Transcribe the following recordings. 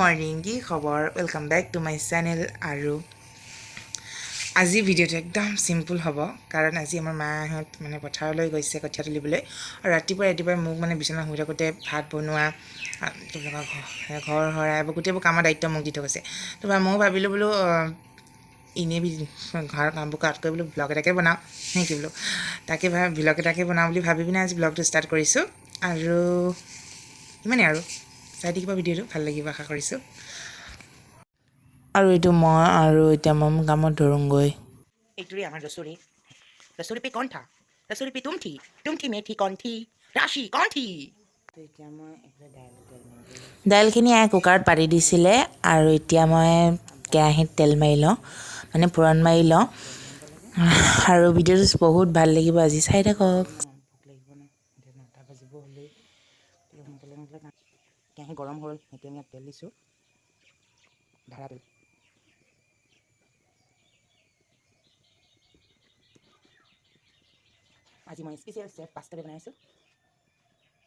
Morning, কি খবৰ? Welcome back to my channel. আৰু আজি ভিডিঅ'টো একদম চিম্পুল হ'ব, কাৰণ আজি আমাৰ মাহঁত মানে পথাৰলৈ গৈছে কঠীয়া তুলিবলৈ। আৰু ৰাতিপুৱাই ৰাতিপুৱাই মোক মানে বিচনা শুই থাকোঁতে ভাত বনোৱা, তেওঁলোকৰ ঘৰ সৰা, এইবোৰ গোটেইবোৰ কামৰ দায়িত্ব মোক দি থৈ গৈছে। তো ময়ো ভাবিলোঁ বোলো এনেই ঘৰৰ কামবোৰ কৰাতকৈ বোলো ব্লগ এটাকে বনাওঁ নে কি বোলো, তাকে ভাবি ব্লগ এটাকে বনাওঁ বুলি ভাবি পিনে আজি ব্লগটো ষ্টাৰ্ট কৰিছোঁ। আৰু ইমানেই, আৰু চাই থাকিব ভিডিঅ'টো, ভাল লাগিব আশা কৰিছোঁ। আৰু এইটো মই আৰু এতিয়া মই কামত ধৰোঁগৈ। এইটোৰে আমাৰ रसोई। रसोई पे कौन था? रसोई पे तुम थी। तुम थी, मैं थी, कौन थी? राशि कौन थी? এতিয়া মই দাইলখিনি আই কুকাৰত পাতি দিছিলে আৰু এতিয়া মই কেৰাহীত তেল মাৰি লওঁ, মানে ফোৰণ মাৰি লওঁ। আৰু ভিডিঅ'টো বহুত ভাল লাগিব আজি, চাই থাকক। ভোক লাগিব ন, এতিয়া 9টা বাজিব হ'লেই। সোনকালে সোনকালে কাম। কেৰাহী গৰম হ'ল, এতিয়া আমি ইয়াত তেল দিছোঁ, ধাৰা তেল। আজি মই স্পেচিয়েল চেফ পাস্তাৰে বনাই আছোঁ।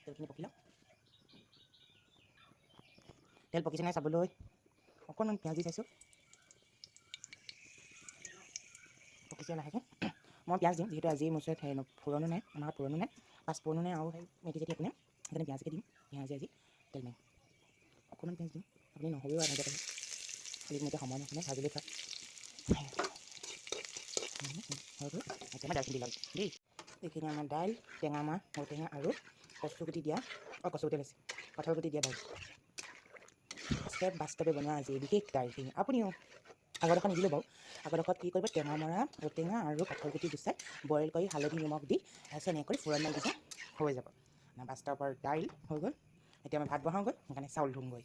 তেলখিনি পকি লওক। তেল পকিছে নাই চাবলৈ অকণমান পিঁয়াজ দি চাইছোঁ। পকিছে লাহেকৈ। মই পিঁয়াজ দিম, যিহেতু আজি মোৰ ওচৰত হেৰি ফোৰণো নাই, আমাৰ ঘৰত ফোৰণো নাই, পাঁচফোৰণো নাই আৰু সেই মেথি চেথি একো নাই। সেইকাৰণে পিঁয়াজকে দিম। পিঁয়াজে আজি তেল মাৰিম। অকণমান পিঁয়াজ দিম। আপুনি নহৰুও আধা পাৰিব, খালি মোৰ এতিয়া সময় নহয়, ভাজিলৈ থোৱা হৈ গ'ল। এতিয়া মই দাইলখিনি দি ল'ম দেই। এইখিনি আমাৰ দাইল, টেঙা মাহ, ঔটেঙা আৰু কচু গুটি দিয়া, অঁ, কচু গুটি ওলাইছে, কঁঠাল গুটি দিয়া দাইল। ষ্টেপ বাস্তৱে বনোৱা আজি বিশেষ দাইলখিনি। আপুনিও আগৰডোখৰ নিদিলোঁ বাৰু। আগৰডোখৰত কি কৰিব? টেঙা মৰা, ঔটেঙা আৰু কঁঠাল গুটি গুচাই বইল কৰি হালধি নিমখ দি তাৰপিছত এনেকৈ কৰি ফোৰণ মাৰি দিছে, হৈ যাব। বাস্তৱৰ দাইল হৈ গ'ল। এতিয়া মই ভাত বহাওঁগৈ, সেইকাৰণে চাউল ধুমগৈ।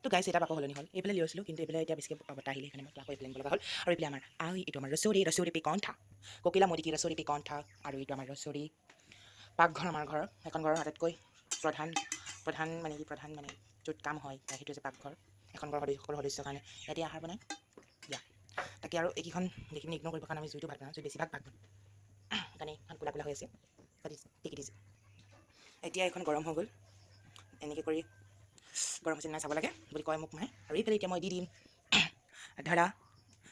তো গাইছ, এটা আকৌ সলনি হ'ল। এইফালে লৈছিলোঁ, কিন্তু এইফালে এতিয়া বেছিকৈ বতাহ আহিলে, সেইকাৰণে মই আকৌ এইফালে আনিব লগা হ'ল। আৰু এইফালে আমাৰ আ এইটো আমাৰ रसोई। रसोई पे कौन था? কোকিলা মোদী की रसोई पे कौन था? আৰু এইটো আমাৰ रसोई, পাকঘৰ। আমাৰ ঘৰ, এখন ঘৰৰ আটাইতকৈ প্ৰধান প্ৰধান মানে কি, প্ৰধান মানে য'ত কাম হয়, সেইটো হৈছে পাকঘৰ। এখন ঘৰৰ সদস্য, সকলো সদস্যৰ কাৰণে ইয়াতে আহাৰ বনায়। দিয়া তাকে। আৰু এইকেইখন দেখি পিনে ইগন'ৰ কৰিব, কাৰণ আমি জুইটো ভাত বনাওঁ, জুইত বেছিভাগ ভাত বনাওঁ, সেইকাৰণে এইখন ক'লা ক'লা হৈ আছে, টিকি দিছে। এতিয়া এইখন গৰম হৈ গ'ল। এনেকৈ কৰি গৰম হৈছে নাই চাব লাগে বুলি কয় মোক মায়ে। আৰু এইফালে এতিয়া মই দি দিম ধৰা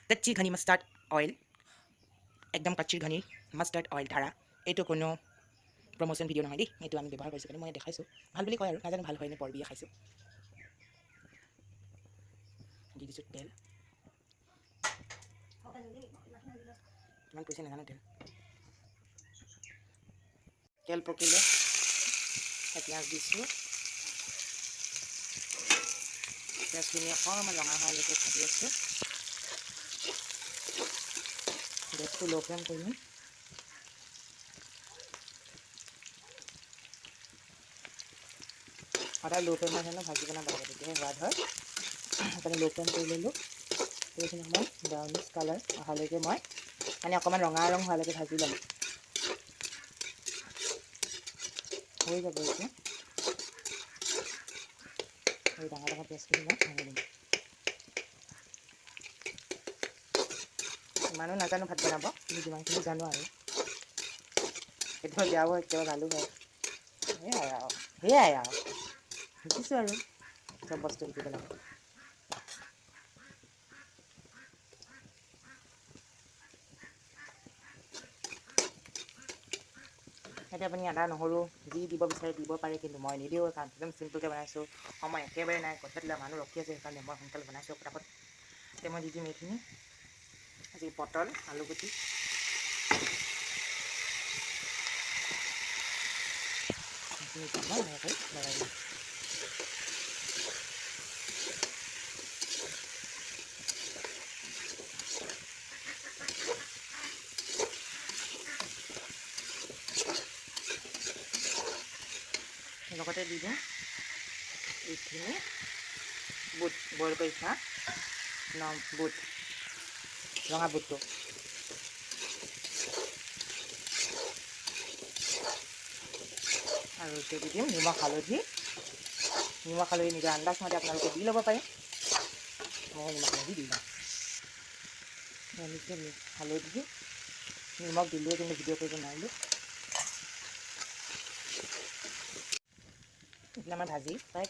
কচ্চি ঘনি মাষ্টাৰ্ড অইল, একদম কচ্চি ঘনি মাষ্টাৰ্ড অইল ধাৰা। এইটো কোনো প্ৰমোশ্যন ভিডিঅ' নহয় দেই। এইটো আমি ব্যৱহাৰ কৰিছোঁ কাৰণে মই দেখাইছোঁ। ভাল বুলি কয় আৰু নাজানো ভাল হয় নে বৰ বিয়া খাইছোঁ। দি দিছোঁ তেল। কিমান পৰিছে নাজানো। তেল তেল পকিলে পিঁয়াজ দিছোঁ। পিঁয়াজখিনি অকণমান ৰঙা হোৱালৈকে ভাজি আছোঁ। গেছটো ল' ফ্লেম কৰিম। সদায় ল' ফ্লেমত হেনো ভাজি বনাব লাগে, তেতিয়াহে সোৱাদ হয়। সেইকাৰণে ল' ফ্লেম কৰি ল'লোঁ। এইখিনি অকণমান ব্ৰাউনিছ কালাৰ অহালৈকে মই মানে অকণমান ৰঙা ৰং হোৱালৈকে ভাজি ল'ম। হৈ যাব এতিয়া। এই ডাঙৰ ডাঙৰ পিঁয়াজখিনি মই ভাঙি দিম। ইমানো নাজানো ভাত বনাব, কিন্তু যিমানখিনি জানো আৰু, কেতিয়াবা বেয়াও হয়, কেতিয়াবা ভালো হয়। সেয়াই আৰু, সেয়াই আৰু, শিকিছোঁ আৰু চব বস্তু শিকিব লাগে। এতিয়া আপুনি আদা নহৰু যি দিব বিচাৰে দিব পাৰে, কিন্তু মই নিদিওঁ, কাৰণ একদম চিম্পুলকৈ বনাইছোঁ। সময় একেবাৰে নাই, কঠীয়া তোলা মানুহ ৰখি আছে, সেইকাৰণে মই সোনকালে বনাইছোঁ পটাপট। এতিয়া মই দি দিম এইখিনি আজি পটল আলুগুটি। এইখিনি এতিয়া মই এনেকৈ লগাই দিম। লগতে দি দিম এইখিনি বুট, বইল কৰি থোৱা ন বুট, ৰঙা বুটটো। আৰু এতিয়া দি দিম নিমখ হালধি। নিমখ হালধি নিজৰ আন্দাজ মতে আপোনালোকে দি ল'ব পাৰে। মই নিমখ হালধি দি লওঁ। হালধি নিমখ দিলোঁৱে, কিন্তু ভিডিঅ' কৰিব নোৱাৰিলোঁ। এইফালে আমাৰ ভাজি প্ৰায়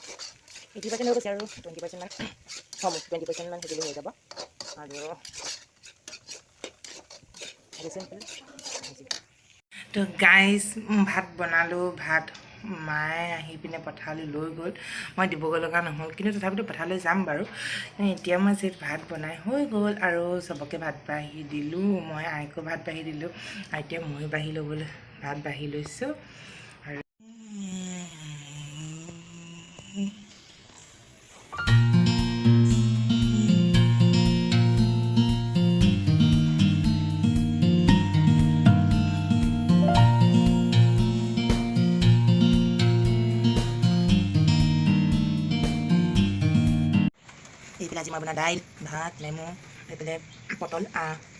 80% হৈ গৈছে আৰু 20%মান হ'ব, 20%মান সিজিলে হৈ যাব। আৰু চিম্পল ভাজি। তো গাইজ, ভাত বনালোঁ। ভাত মায়ে আহি পিনে পথাৰলৈ লৈ গ'ল, মই দিবগৈ লগা নহ'ল, কিন্তু তথাপিতো পথাৰলৈ যাম বাৰু। কিন্তু এতিয়া মই যিহেতু ভাত বনাই হৈ গ'ল আৰু চবকে ভাত বাঢ়ি দিলোঁ, মই আইকো ভাত বাঢ়ি দিলোঁ আৰু এতিয়া ময়ো বাঢ়ি ল'বলৈ ভাত বাঢ়ি লৈছোঁ। আৰু এইফালে আজি মই বনোৱা দাইল, ভাত, নেমু, এইফালে পটল,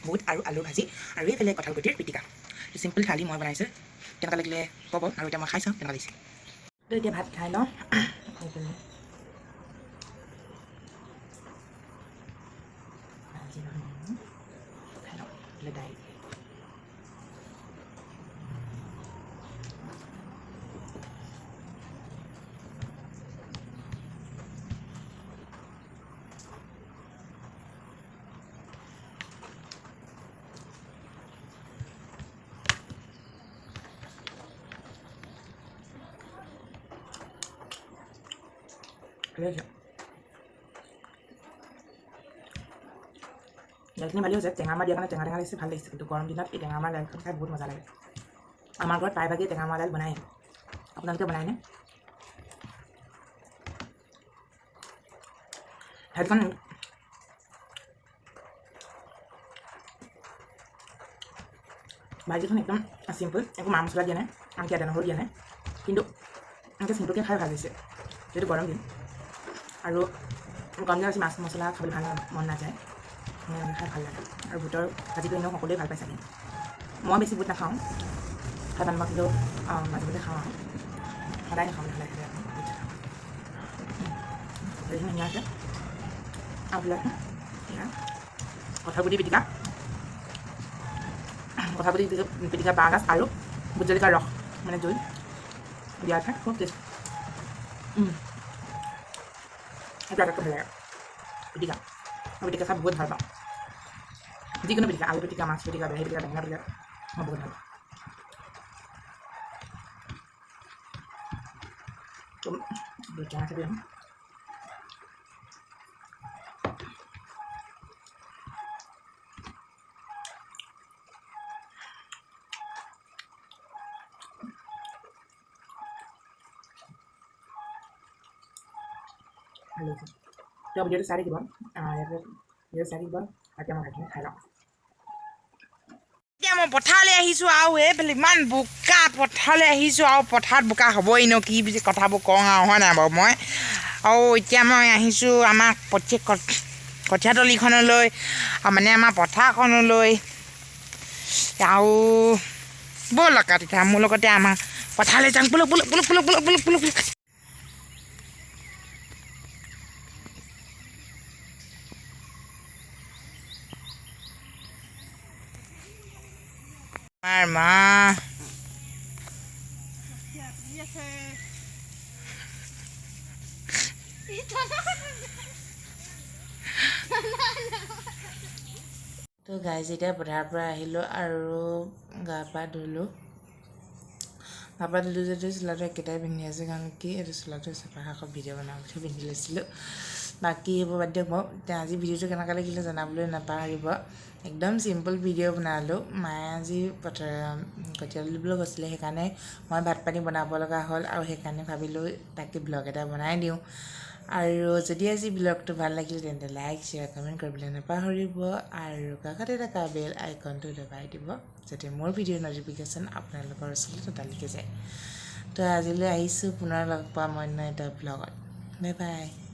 বুট আৰু আলুৰ ভাজি আৰু এইফালে কঁঠাল গুটিৰ পিটিকা। চিম্পল থালি মই বনাইছোঁ। কেনেকুৱা লাগিলে ক'ব আৰু এতিয়া মই খাই চাওঁ কেনেকুৱা লাগিছে। তো এতিয়া ভাত খাই লওঁ। এইফালে ভাজি খাই লওঁ, এইফালে দাইল। ভালেই হৈছে, দাইলখিনি ভালেই হৈছে। টেঙা মাৰ দিয়াৰ কাৰণে টেঙা টেঙা লাগিছে, ভাল লাগিছে। কিন্তু গৰম দিনত এই টেঙা মাৰ দাইলখন খাই বহুত মজা লাগে। আমাৰ ঘৰত প্ৰায়ভাগেই টেঙা মাৰ দাইল বনায়। আপোনালোকে বনায়নে? দাইলখন ভাজিখন একদম চিম্পল, একো মা মছলা দিয়া নাই, আনকি আদা নহৰু দিয়া নাই, কিন্তু এনেকৈ চিম্পলকৈ খাই ভাল হৈছে। যিহেতু গৰম দিন আৰু গৰম দিনত বেছি মাছ মছলা খাবলৈ ভাল মন নাযায়, এনেকৈ খাই ভাল লাগে। আৰু বুটৰ ভাজিটো এনেও সকলোৱে ভাল পায় চাগে। মই বেছি বুট নাখাওঁ, খাই ভাল নাপাওঁ, কিন্তু মাজে মাজে খাওঁ আৰু সদায় নাখাওঁ, সদায় সদায় বুট খাওঁ। এইখিনি ধুনীয়া আছে। আৰু বোলে কঁঠাল গুটি পিটিকা, কঁঠাল গুটি পিটিকা, বাঁহগাজ আৰু ভোট জলকীয়াৰ ৰস মানে জোল দিয়া খাই খুব টেষ্ট। সেইটো আটাইতকৈ ভাল লাগে পিটিকা। মই পিটিকা খাই বহুত ভাল পাওঁ, যিকোনো পিটিকা, আলু পিটিকা, মাছ পিটিকা, বিলাহী পিটিকা, বেঙেনা পিটিকা, মই বহুত ভাল পাওঁ। তো টেঙা চাবি। ভাল লাগিছে। তো ভিডিঅ'টো চাই থাকিব, ভিডিঅ'টো চাই থাকিব। এতিয়া মই ভাতখিনি খাই লওঁ। এতিয়া মই পথাৰলৈ আহিছোঁ আৰু এইফালে ইমান বোকা, পথাৰলৈ আহিছোঁ আৰু পথাৰত বোকা হ'বই ন, কি বুজি কথাবোৰ কওঁ আৰু হয় নাই বাৰু। মই আৰু এতিয়া মই আহিছোঁ আমাৰ কঠীয়াতলিখনলৈ, মানে আমাৰ পথাৰখনলৈ। আৰু ব'লক আৰু তেতিয়া মোৰ লগতে আমাৰ পথাৰলৈ যাওঁ। ব'লক ব'লক ব'লক ব'লক ব'লক ব'লক ব'লক ব'লক। আমাৰ মা তো গাইজ, এতিয়া পথাৰৰ পৰা আহিলোঁ আৰু গা পা ধুলোঁ। গা পা ধুলোঁ যদিও চোলাটো একেটাই পিন্ধি আছোঁ, কাৰণ কি এইটো চোলাটো চাফা আকৌ ভিডিঅ' বনাবলৈ পিন্ধি লৈছিলোঁ। বাকী এইবোৰ বাদ দিয়ক বাৰু। এতিয়া আজি ভিডিঅ'টো কেনেকুৱা লাগিলে জনাবলৈ নাপাহৰিব। একদম চিম্পল ভিডিঅ' বনালোঁ। মায়ে আজি পথাৰ কঠীয়া তুলিবলৈ গৈছিলে, সেইকাৰণে মই ভাত পানী বনাব লগা হ'ল আৰু সেইকাৰণে ভাবিলোঁ তাকে ব্লগ এটা বনাই দিওঁ। আৰু যদি আজি ব্লগটো ভাল লাগিল তেন্তে লাইক, শ্বেয়াৰ, কমেণ্ট কৰিবলৈ নাপাহৰিব আৰু কাষতে থকা বেল আইকনটো দবাই দিব, যাতে মোৰ ভিডিঅ'ৰ ন'টিফিকেশ্যন আপোনালোকৰ ওচৰলৈ ততালিকে যায়। তো আজিলৈ আহিছোঁ, পুনৰ লগ পাম অন্য এটা ব্লগত। Bye bye.